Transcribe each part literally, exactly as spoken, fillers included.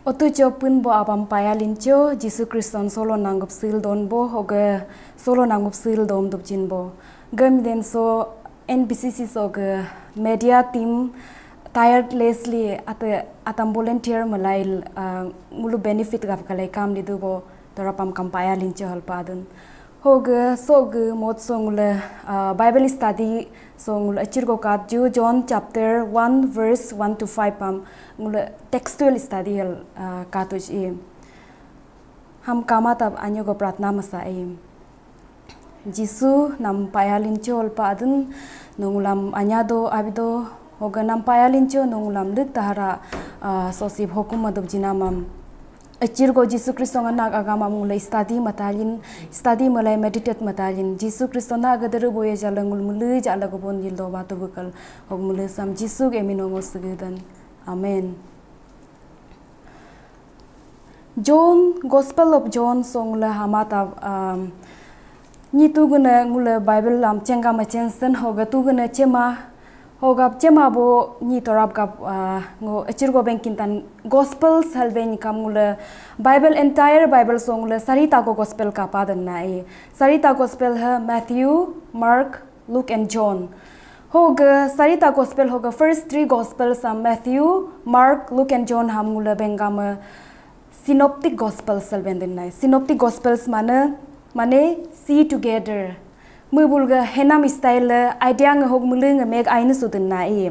Otu cho pun bo abam paya lincho, Jisu Kriston solo nangup sil don bo, hoge solo nangup sil dom dup jin bo. Gem den so N B C C so ge media team tirelessly ate atam volunteer malail, ah, ngulu benefit gap kalai kam lidu bo, torapam kam paya lincho halpa dun. Hoge so ge mod so ngule, ah, Bible study so ngule achir go kat ju John chapter one verse one to five pam ngule textual study hal, ah, katuj i. Ham kama tab anyo go pratna masa i. Jisu nam paya lincho halpa adun nungulam anya do abido hoge nam paya lincho nungulam lik tahara, ah, sosip hukum madub jinamam. Achir go Jisu Kristo nganak agama mula study matalin, study malai meditate matalin. Jisu Kristo na agadere boye jala ngul mulu jala gobon jildo batu bekal. Hog mulu sam Jisu ge minongo segedan. Amen. John, Gospel of John song le hamata, um, ni tu guna ngule Bible lam chenga ma chensen hoga tu guna chema Hogap chema bo ni torap gap, ah, ngo achir go beng kintan gospel salben kam ngule Bible, entire Bible so ngule sarita go gospel kapa dan na e. Sarita gospel ha Matthew, Mark, Luke and John. Hoga sarita gospel hoga first three gospel sam Matthew, Mark, Luke and John ham ngule bengama synoptic gospel salben din na e. Synoptic gospels mane, mane see together. Mui bulga henam style le idea nge hok mulu nge meg aine sudin na e.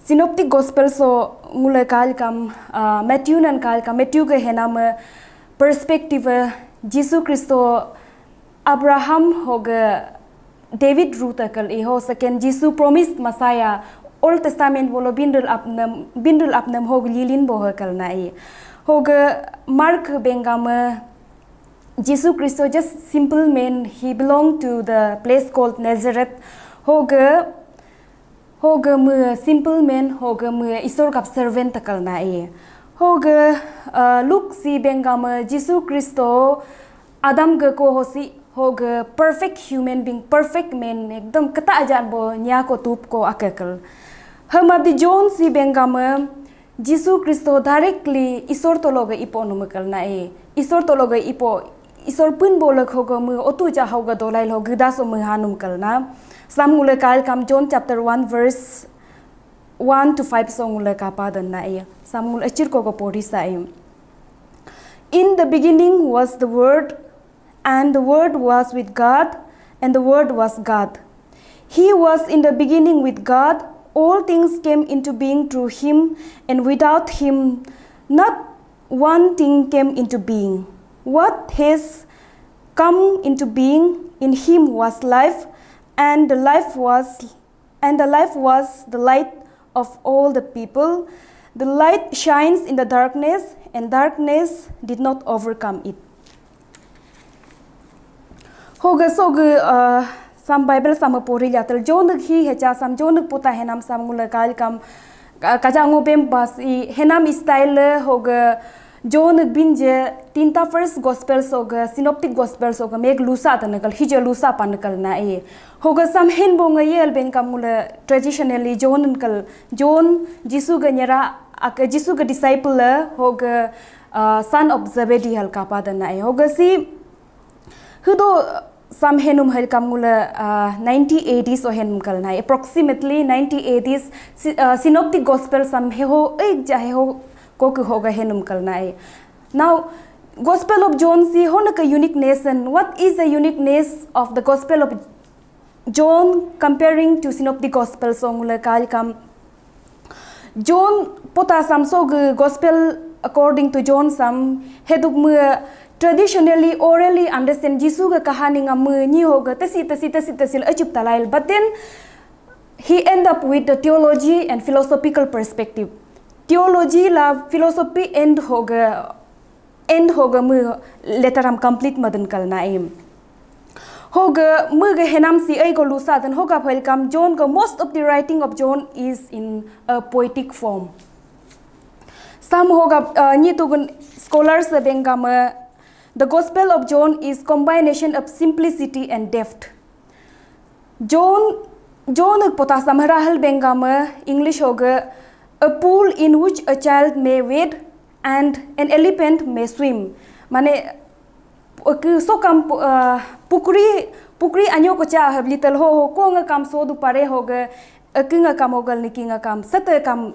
Synoptic gospel so ngule kal kam, ah, Matthew nan kal kam, Matthew ge henam, eh, perspective, eh, Jisu Kristo Abraham hoge David ru takal e ho second Jisu promised Messiah Old Testament bolo bindul apnam, bindul apnam hog lilin bo hekal na e. Hoge Mark bengama Jisu Kristo just simple man, he belonged to the place called Nazareth. Hoga, hoga mu simple man, hoga mu Isor kap servant takal na e. Hoga, uh, Luke si bengama Jisu Kristo Adam ge ko hosi, hoga perfect human being, perfect man, ekdom kata ajan bo nya ko tup ko akekal. Hama di John si bengama Jisu Kristo directly Isor tologa ipo numekal na e. Isor tologa ipo, Isor pun bolak hoga mu otu ja hoga dolai lo gida so mu hanum kal na. Sam ngule kal kam John chapter one verse one to five so ngule kapa dan na e. Sam ngule achir ko go pori sa e. In the beginning was the Word, and the Word was with God, and the Word was God. He was in the beginning with God. All things came into being through him, and without him not one thing came into being. What has come into being in him was life, and the life was and the life was the light of all the people. The light shines in the darkness, and darkness did not overcome it. Hoga soga, uh, sam Bible sama pori latal John hi hecha sam John puta henam sam ngula kal kam, uh, kaja ngo bem bas i henam style hoga John bin je tinta first gospel soga synoptic gospel soga meg lusa tanakal hije lusa panakal na e. Hoga sam hen bo nga yel ben kam ngula traditionally John kal John Jisu ga nyera ak Jisu ga disciple la hoga, uh, son of Zebedee hal kapa dana e. Hoga si hudo sam henum hal kam ngula, uh, ninety A D so henum kal na e. Approximately ninety A D si, uh, synoptic gospel sam heho ek ja heho ko ke hoga henum kal na e. Now, Gospel of John si hona ka uniqueness and what is the uniqueness of the Gospel of John comparing to synoptic gospel song le kal kam John pota sam so ge gospel according to John sam heduk mu traditionally orally understand Jisu ge kahani ngam mu ni ho ge tasi tasi tasi tasi le achup talail, but then he end up with the theology and philosophical perspective. Theology la philosophy end ho ge end hoga mu letter am complete madan kal na im. Hoga mu ga henam si ai go lusa dan hoga phail kam John go most of the writing of John is in a poetic form. Sam hoga, uh, ni tugun scholars bengama the Gospel of John is combination of simplicity and depth. John John potasam rahal bengama English hoga a pool in which a child may wade And an elephant may swim. Mane, ke sokam pu- uh, pukri pukri anyo kocha hab little ho ho ko nga kam so du pare ho ge, ke nga kam ogal niki nga kam sate kam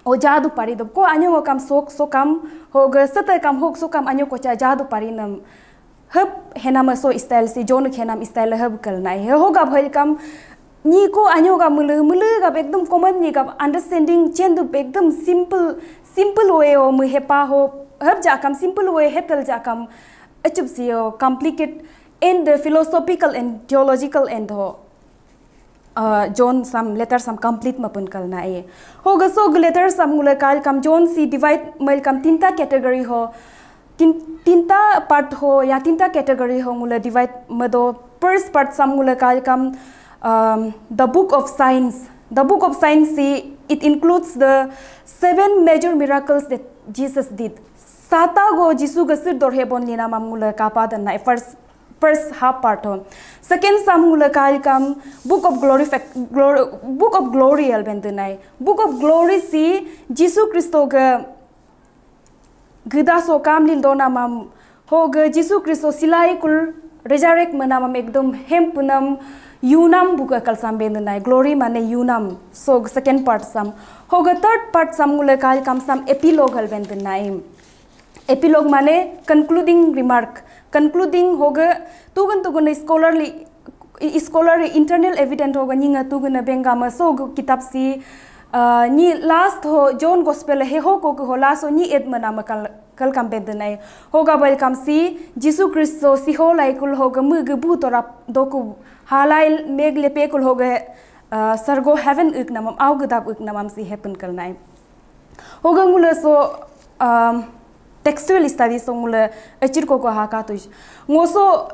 o jadu pari do ko anyo nga kam sok sokam ho ge sate kam hok sokam anyo kocha jadu pari nam. Hab henam so style si John henam style hab kal nai. He ho gab hel kam ni ko anyo gab mulu mulu gab ekdum common ni gab understanding chen du ekdum simple simple way o mu hepa ho hab ja kam simple way hetal ja kam achup si o complicate in the philosophical and theological end ho. Uh, John sam letter sam complete mapun kal na e. Ho ga so ga letter sam ngula kal kam John si divide mail kam tinta category ho. Tin, tinta part ho ya tinta category ho ngula divide mado. First part sam ngula kal kam um, the book of signs. The book of signs si it includes the seven major miracles that Jesus did. Sata go Jisu ga sir dor hebon lina mam ngula kapa dan na first first half part ho. Second sam ngula kal kam book of glorific glory book of glory al bendenai. Book of glory si Jisu Kristo ga geda so kam lil dona mam ho ga Jisu Kristo silai kul resurrect mana mam ekdom hem punam yunam buka kal sam bendenai. Glory mane yunam. So second part sam ho ga third part sam ngula kal kam sam epilogue al bendenai. Epilogue mane concluding remark. Concluding hoga tugun tugun scholarly scholarly internal evidence hoga ninga tugun benga ma so kitab si uh, ni last ho John gospel he ho ko ho last ho ni et mana ma kal kal kam bendenai. Hoga bal kam si Jisu Kristo si ho lai kul hoga mu ge bu torap doku halai meg lepe kul hoga uh, sargo heaven ik namam au gedap ik namam si happen kal nai. Hoga ngula so um, textual studies so ngula achir ko ko ha ka tuj. Ngo so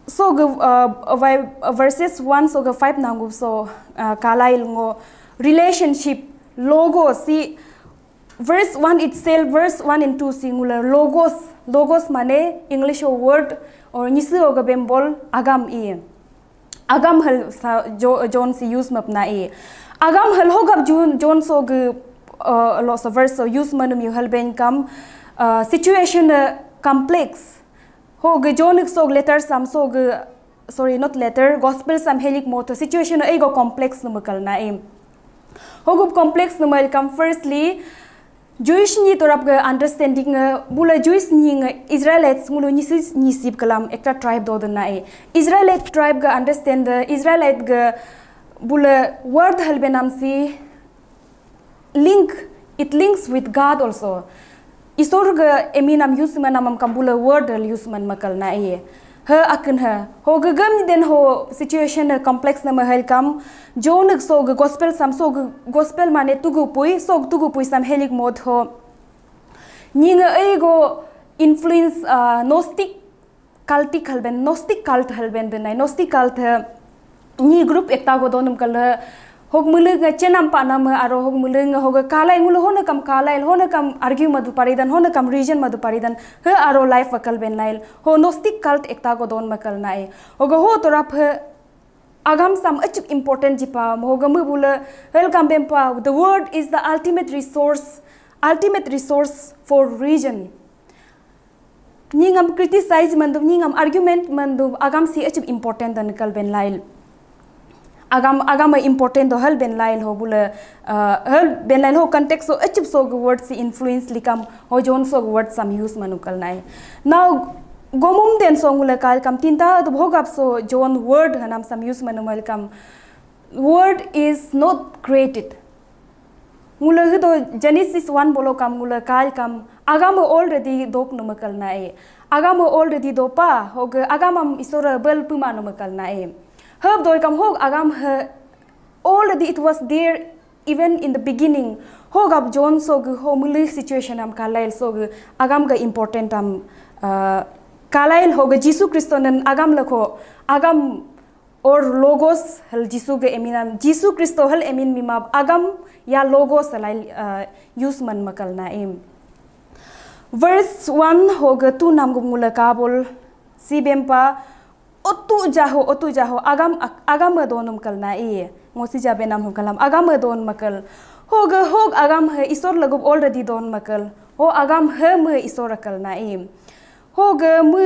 so ga uh, vai verses one so ga five nangu so uh, kalail ngo relationship logo si verse one itself verse one and two si ngula logos logos mane English o word or nisi o ga bembol agam i. Agam hal sa jo, John si use map na e. Agam hal hogap John John so ge uh, lo so verse so use manum yu hal ben kam uh, situation uh, complex. Ho ge John so letter sam so ge sorry not letter gospel sam helik moto situation uh, ego complex no makal na e. Hogup complex no mal kam firstly Jewish ni torap ga understanding nga bula Jewish ni nga Israelites ngulu nisi nisip kalam ekta tribe do na e. Israelite tribe ga understand the Israelite ga bula word halbenam si link it links with God also. Isor ga eminam use manamam kam bula word hal use man makal na e. He akin he. Ho gagam den ho situation he complex na mahal kam. Jonik so ga gospel sam so ga gospel mane tugu pui so tugu pui sam helik mod ho. Ninga ei go influence uh, Gnostic cultic halben Gnostic cult halben denai Gnostic cult he. Ni group ekta go donum kal he. Hok mulung chenam panam aro hok mulung hok kalai ngulu hona kam kalai hona kam argue madu paridan hona kam region madu paridan he aro life wakal ben nail ho Gnostic cult ekta go don makal nai ho go ho torap he agam sam achuk important jipa ho go mu bula hel kam bempa the word is the ultimate resource ultimate resource for region. Ningam criticize mandum ningam argument mandum agam si achip important dan kal ben lail. Agam agam important do hal ben lail ho bula uh, hal ben lail ho context so achip so word si influence likam ho John so word sam use manu kal nai. Now gomum den so ngula kal kam tinta do bhogap so John word hanam sam use manu mal kam word is not created. Ngula hido Genesis one bolo kam ngula kal kam agama already dok numakal na e. Agama already dopa hoga agamam isora bel puma numakal na e. Hab doi kam hog agam he already it was there even in the beginning. Hogab John so ge ho mulu situation am kalail so ge agam ga important am uh, kalail hoga Jisu Kristo nan agam lakho agam Or logos hal Jisu ga eminam, Jisu Kristo hal emin mimab agam ya logos hal uh, use man makal na im. Verse one hoga two nam gum ngula kabul si bempa otu jaho otu jaho agam agam donum kal na i. Ngosi jabe nam ho kalam agam don makal. Hoga hog agam he isor lagub already don makal. Ho agam he me Isor akal na im. Ho ge me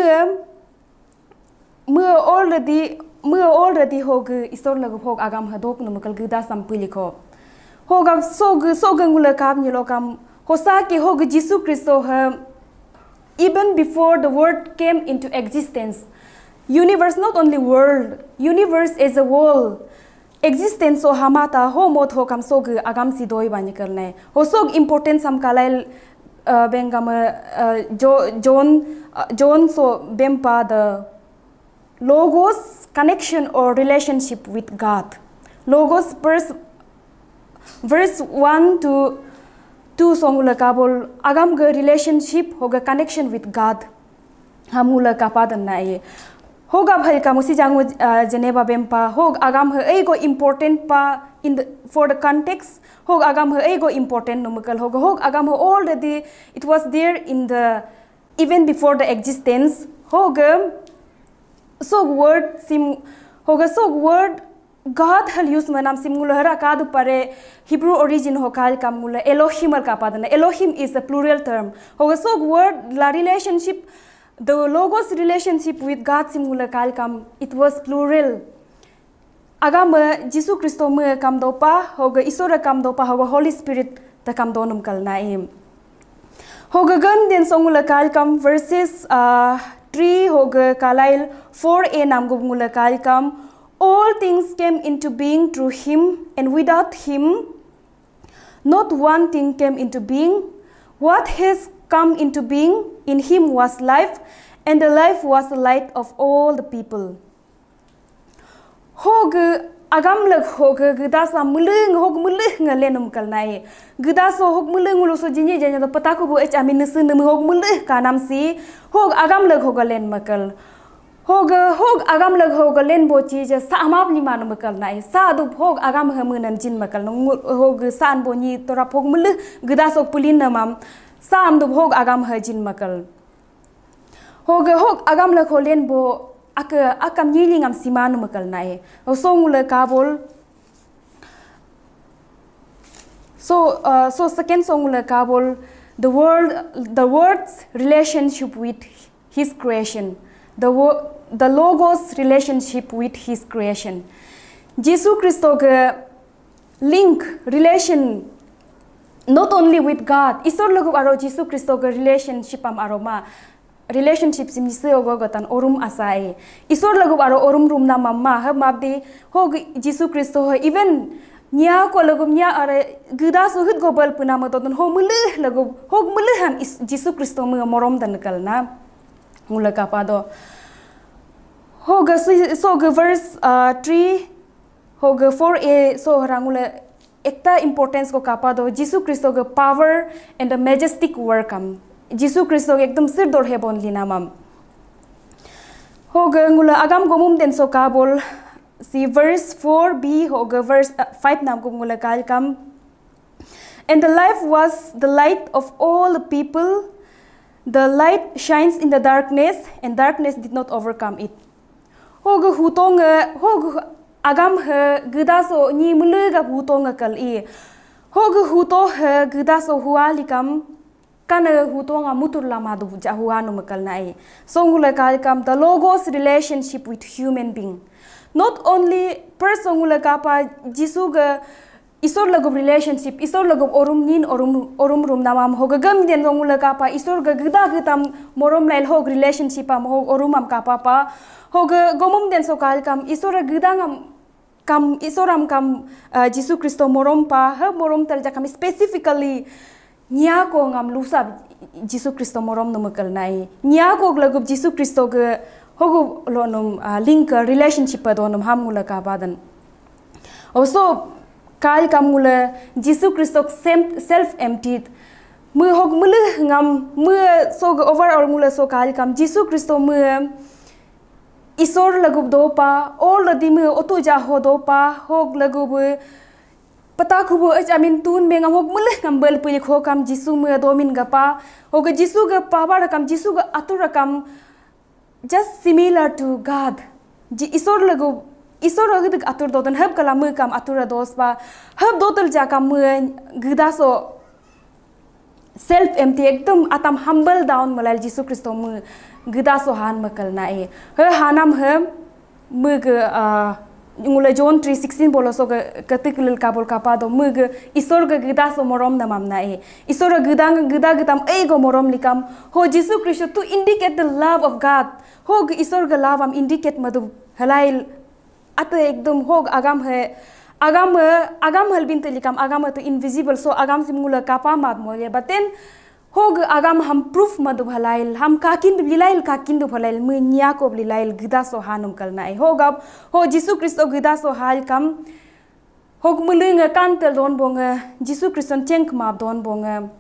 me already me already ho ge Isor lagu ho agam he dok numakal ge da sampili ko. Ho ga so ge so ge ngula kap nyilo kam hosa ke ho ge Jisu Kristo he even before the world came into existence. Universe, not only world, universe as a whole. Existence so hamata ho mot ho kam so ge agam si doi ba nikal nai. Ho so importance ham kalail uh, bengam uh, jo, John uh, John so bempa the logos connection or relationship with God. Logos verse verse one to two song ula kabol agam ge relationship ho ge connection with God. Hamula kapadan na ye. Hog abhai kamu si jangu uh, Geneva bempa hog agam he ego important pa in the, for the context hog agam he ego important numukal hog hog agam he already it was there in the even before the existence hog so word sim hog so word God hal use manam sim ngula hara kadu pare Hebrew origin ho kal kam ngula Elohim al kapadana. Elohim is a plural term. Hoga so word la relationship, the logos relationship with God sim ngula kal kam, it was plural. Agama Jisu Kristo me kam dopa, hoga Isora kam dopa, hoga Holy Spirit ta kam donum kal naim. Hoga gan den song ngula kal kam verses uh, three hoga kalail four a nam gub ngula kal kam. All things came into being through him, and without him, not one thing came into being. What has come into being in him was life, and the life was the light of all the people. Hog agam lag hog gda sa mulung hog mulung nga lenum kal nai. Gda so hog mulung ulu so jinye janya do pataku bu ech amin nusu nemu hog mulung kanam si hog agam lag hog len makal. Hog hog agam lag hog len bo chi je sa amap lima nu mekal nai sa du hog agam he menam jin mekal nung hog san bo ni torap hog mele geda sok pulin namam sa am du hog agam he jin mekal. Hog hog agam lag ho len bo ake akam nyiling am sima nu mekal nai. So ngule kabol. So, uh, so second song le kabol the world, the word's relationship with his creation, the wo- the logos relationship with his creation. Jisu Kristo ke link relation not only with God, Isor lagu aro Jisu Kristo ke relationship am aroma. Relationship sim nisi ogo gotan orum asai. Isor lagu aro orum rum na mamma ha mabdi ho Jisu Kristo ho even nya ko lagu nya are geda so hit go bal puna ma dodon ho mulu lagu ho mulu ham Jisu Kristo mu morom dan kal na ngula kapa do. Ho ga so ga verse uh, three ho ga four a so harangula ekta importance ko kapa do Jisu Kristo ke power and the majestic work am. Jisu Kristo ke ekdom sir dor hebon lina mam. Ho ke ngula agam gomum den so kabol si verse four b ho ke verse uh, five nam ko ngula kal kam. And the life was the light of all the people. The light shines in the darkness, and darkness did not overcome it. Hoga hutong hoga agam he geda so ni mulu ga hutong kal i. Hoga huto he geda so hua likam kana hutong mutur lama du ja hua nu makal na i. Songula kal kam the logos relationship with human being. Not only per songula kapa Jisu ga Isor lagu relationship, Isor lagu orum nin orum orum rum namam hoga gam den dongula kapa Isor ga geda getam morom lail hog relationship am hog orum am kapa pa hoga gomum den so kal kam Isor geda ngam kam Isor am kam uh, Jisu Kristo morom pa ha morom tal jakam specifically nya ko ngam lusa Jisu Kristo morom no mekal nai nya ko lagu Jisu Kristo ga hogu lo num uh, link relationship pa do num ham ngula kapa dan. Also kal kam ngule Jisu Kristo self emptied. Mu hok mulu ngam mu so overall ngule so kal kam Jisu Kristo mu Isor lagu dopa all the mu otu jaho dopa hok lagu bu pata kubu ej amin tun me ngam hok mulu ngam bel pili ho kam Jisu mu domin gapa hok Jisu ga power kam Jisu ga atur kam just similar to God. Ji Isor lagu Isor lagu dik atur dotan hab kala mu kam atur dos pa hab dotal ja kam mu geda so self empty, ekdom atam humble down malail Jisu Kristo me geda so han mekel na e. He hanam he me ge, ah, ngule John three sixteen bolo so ge ketik lil kabul kapa do me ge Isor ge geda so morom namam na e. Isor ge geda, geda getam e go morom likam. Ho Jisu Kristo to indicate the love of God. Ho ge Isor ge love am indicate madu halail ate ekdom ho ge agam he, agam he, agam hal bin te likam agam he to invisible so agam sim ngule kapa mat mole. But then ho ge agam ham proof madu halail, ham kakin du lilail, kakin du halail, me nya ko lilail geda so hanum kal na e. Ho gab, ho Jisu Kristo geda so hal kam, ho ge mele nge kantel don bo nge, Jisu Kristo cheng kemap don bo nge,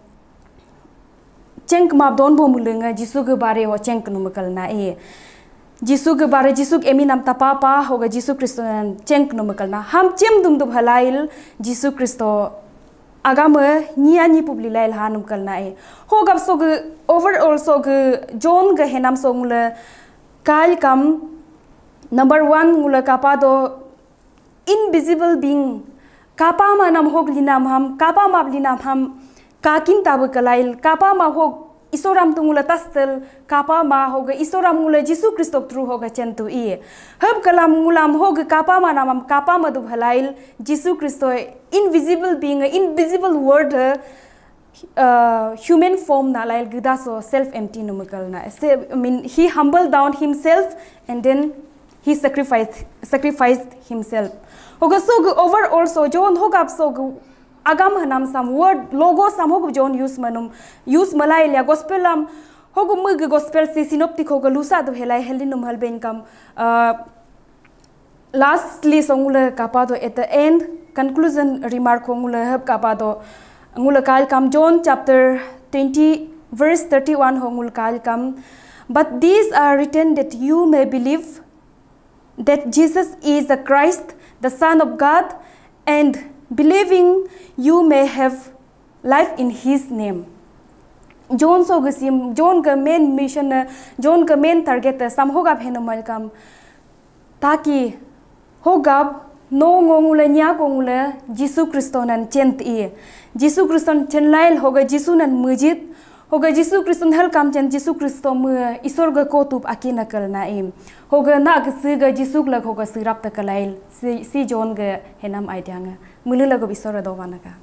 cheng kemap don bo mele nge, Jisu ge bare ho cheng kenu mekel na e. Jisu ge bare, Jisu ge eminam tapa pa, ho ge Jisu Kristo nan cheng kenu mekel na. Ham chem dum dum halail, Jisu Kristo agam he nia ni publi lail hanum kal na e. Ho gab so ge overall so ge John ge henam so ngule kal kam number one ngule kapa do invisible being. Kapa ma nam hog linam ham, kapa ma linam ham, kakin tabu kalail, kapa ma hog Isoram tu ngule tastel, kapa ma hoga Isoram ngule Jisu Kristo through hoga chentu i. Hab kalam ngulam hoga kapa ma namam kapa ma du halail, Jisu Kristo invisible being, invisible word, uh, human form na lail geda so self empty numikal na. Se-, I mean, he humbled down himself and then he sacrificed, sacrificed himself. Hoga so gu overall so John hogap so gu agam hanam sam word logo sam hogu John use manum, use malai lia gospel am hogu mug gospel si synoptic hoga lusa du helai helinum halben kam, uh, lastly so ngule kapa do at the end conclusion remark ho ngule hab kapa do ngule kal kam John chapter twenty verse thirty-one ho ngule kal kam, "But these are written that you may believe that Jesus is the Christ, the Son of God, and believing you may have life in his name." John so ga sim, John ga main mission, John ga main target sam hogap henu malkam. Taki hogap no ngongule nya kongule Jisu Kristo nan chent i. Jisu Kristo nan chen lail hoga Jisu nan mujit. Hoga Jisu Kristo hel kam chen Jisu Kristo mu Isor ga kotup aki nakal na im. Hoga na ga si ga Jisu lag hoga sirap ta kalail si, si John ga henam idea nga. Mulu lagu Isor do wanaka.